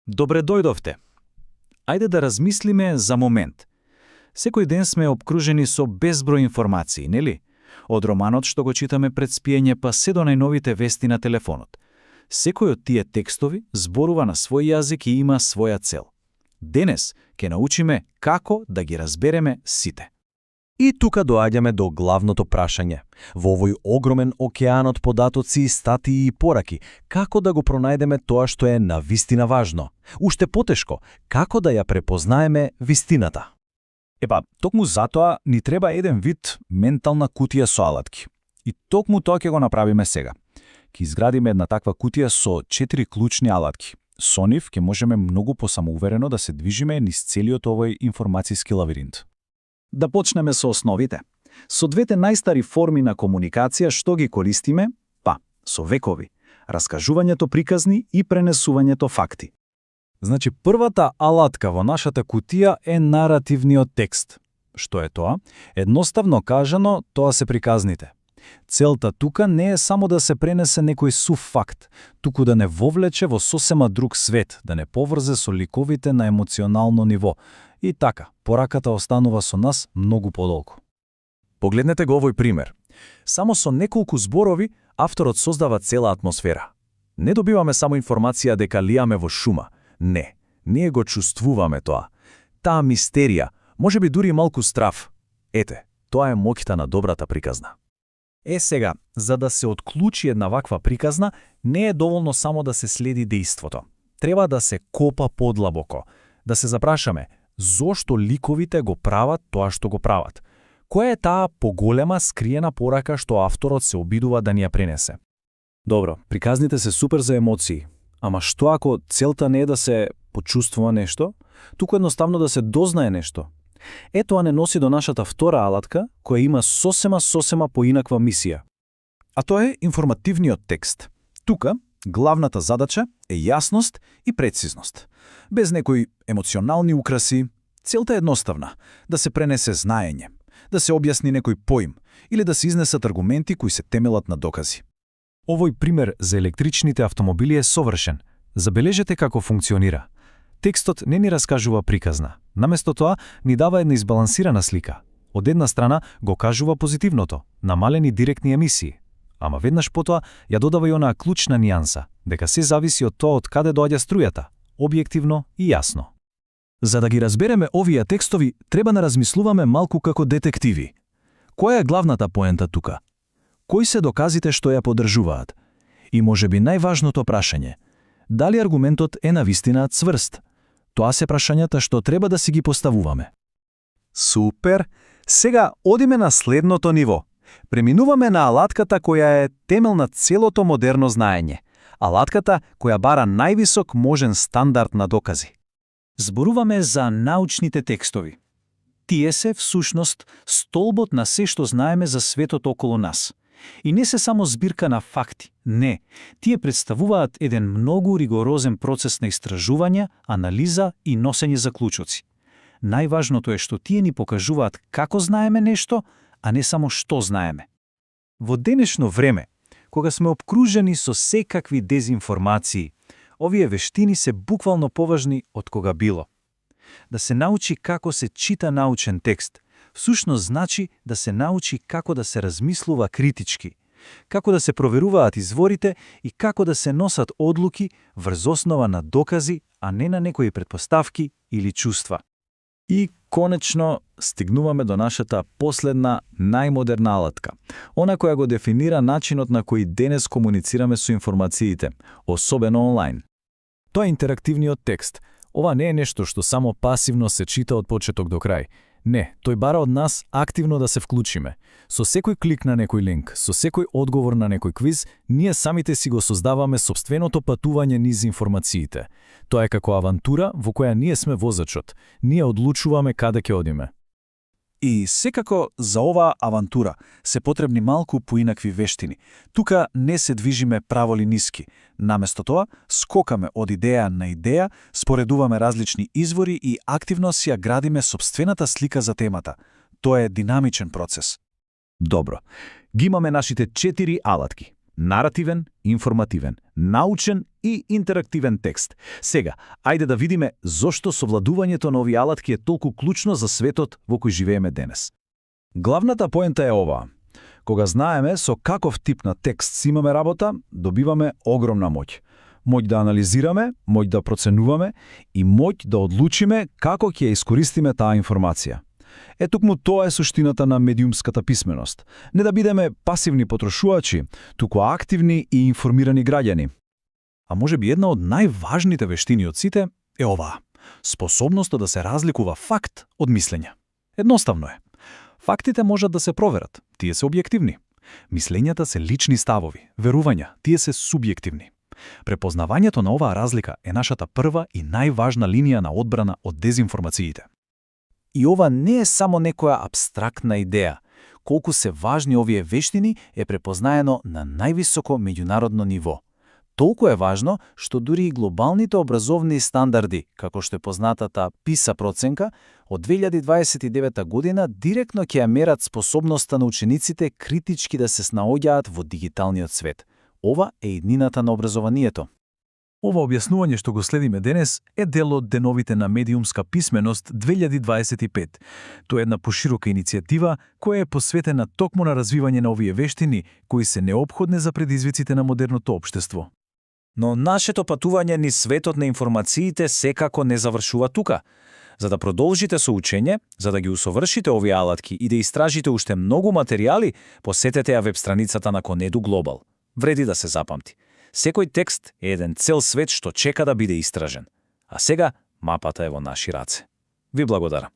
Добре дојдовте. Ајде да размислиме за момент. Секој ден сме обкружени со безброј информации, нели? Од романот што го читаме пред спиење па се до најновите вести на телефонот. Секој од тие текстови зборува на свој јазик и има своја цел. Денес ќе научиме како да ги разбереме сите. И тука доаѓаме до главното прашање. Во овој огромен океан од податоци, статии и пораки, како да го пронајдеме тоа што е навистина важно? Уште потешко, како да ја препознаеме вистината? Епа, токму затоа ни треба еден вид ментална кутија со алатки. И токму тоа ќе го направиме сега. Ќе изградиме една таква кутија со 4 клучни алатки. Со нив ќе можеме многу посамоуверено да се движиме низ целиот овој информацијски лавиринт. Да почнеме со основите. Со двете најстари форми на комуникација што ги користиме, со векови. Раскажувањето приказни и пренесувањето факти. Значи, првата алатка во нашата кутија е наративниот текст. Што е тоа? Едноставно кажано, тоа се приказните. Целта тука не е само да се пренесе некој сув факт, туку да не вовлече во сосема друг свет, да не поврзе со ликовите на емоционално ниво. И така, пораката останува со нас многу подолго. Погледнете го овој пример. Само со неколку зборови авторот создава цела атмосфера. Не добиваме само информација дека лијаме во шума. Не, ние го чувствуваме тоа. Таа мистерија, можеби дури малку страв. Ете, тоа е моќта на добрата приказна. Сега, за да се отклучи една ваква приказна, не е доволно само да се следи дејството. Треба да се копа подлабоко, да се запрашаме зошто ликовите го прават тоа што го прават. Која е таа поголема скриена порака што авторот се обидува да ни ја пренесе? Добро, приказните се супер за емоции, ама што ако целта не е да се почувствува нешто, туку едноставно да се дознае нешто? Тоа не носи до нашата втора алатка, која има сосема поинаква мисија. А тоа е информативниот текст. Тука главната задача е јасност и прецизност. Без некои емоционални украси, целта е едноставна – да се пренесе знаење, да се објасни некој поим или да се изнесат аргументи кои се темелат на докази. Овој пример за електричните автомобили е совршен. Забележете како функционира. Текстот не ни раскажува приказна. Наместо тоа ни дава една избалансирана слика. Од една страна го кажува позитивното, намалени директни емисии, ама веднаш потоа ја додава и онаа клучна нијанса, дека се зависи од тоа од каде доаѓа струјата, објективно и јасно. За да ги разбереме овие текстови, треба да размислуваме малку како детективи. Која е главната поента тука? Кои се доказите што ја поддржуваат? И можеби најважното прашање, дали аргументот е навистина цврст? Тоа се прашањата што треба да си ги поставуваме. Супер! Сега одиме на следното ниво. Преминуваме на алатката која е темел на целото модерно знаење. Алатката која бара највисок можен стандард на докази. Зборуваме за научните текстови. Тие се, всушност, столбот на се што знаеме за светот околу нас. И не се само збирка на факти, не. Тие представуваат еден многу ригорозен процес на истражување, анализа и носење заклучоци. Најважното е што тие ни покажуваат како знаеме нешто, а не само што знаеме. Во денешно време, кога сме обкружени со секакви дезинформации, овие вештини се буквално поважни од кога било. Да се научи како се чита научен текст, всушност значи да се научи како да се размислува критички, како да се проверуваат изворите и како да се носат одлуки врз основа на докази, а не на некои претпоставки или чувства. И конечно стигнуваме до нашата последна, најмодерна алатка, она која го дефинира начинот на кој денес комуницираме со информациите, особено онлайн. Тоа е интерактивниот текст. Ова не е нешто што само пасивно се чита од почеток до крај. Не, тој бара од нас активно да се вклучиме. Со секој клик на некој линк, со секој одговор на некој квиз, ние самите си го создаваме сопственото патување низ информациите. Тоа е како авантура во која ние сме возачот. Ние одлучуваме каде ќе одиме. И секако за оваа авантура се потребни малку поинакви вештини. Тука не се движиме праволиниски. Наместо тоа, скокаме од идеја на идеја, споредуваме различни извори и активно си ја градиме сопствената слика за темата. Тоа е динамичен процес. Добро. Ги имаме нашите 4 алатки. наративен, информативен, научен и интерактивен текст. Сега, ајде да видиме зошто совладувањето на овие алатки е толку клучно за светот во кој живееме денес. Главната поента е оваа. Кога знаеме со каков тип на текст си имаме работа, добиваме огромна моќ. Моќ да анализираме, моќ да проценуваме и моќ да одлучиме како ќе ја искористиме таа информација. Токму тоа е суштината на медиумската писменост. Не да бидеме пасивни потрошувачи, туку активни и информирани граѓани. А можеби една од најважните вештини од сите е оваа. Способноста да се разликува факт од мислење. Едноставно е. Фактите можат да се проверат, тие се објективни. Мислењата се лични ставови, верувања, тие се субјективни. Препознавањето на оваа разлика е нашата прва и најважна линија на одбрана од дезинформациите. И ова не е само некоја абстрактна идеја. Колку се важни овие вештини е препознаено на највисоко меѓународно ниво. Толку е важно што дури и глобалните образовни стандарди, како што е познатата PISA проценка, од 2029 година директно ќе ја мерат способноста на учениците критички да се снаоѓаат во дигиталниот свет. Ова е иднината на образованието. Ова објаснување што го следиме денес е дел од Деновите на медиумска писменост 2025. Тоа е една поширока иницијатива која е посветена токму на развивање на овие вештини кои се неопходни за предизвиците на модерното општество. Но нашето патување низ светот на информациите секако не завршува тука. За да продолжите со учење, за да ги усовршите овие алатки и да истражите уште многу материјали, посетете ја веб страницата на Conedu Global. Вреди да се запамти. Секој текст е еден цел свет што чека да биде истражен. А сега мапата е во наши раце. Ви благодарам.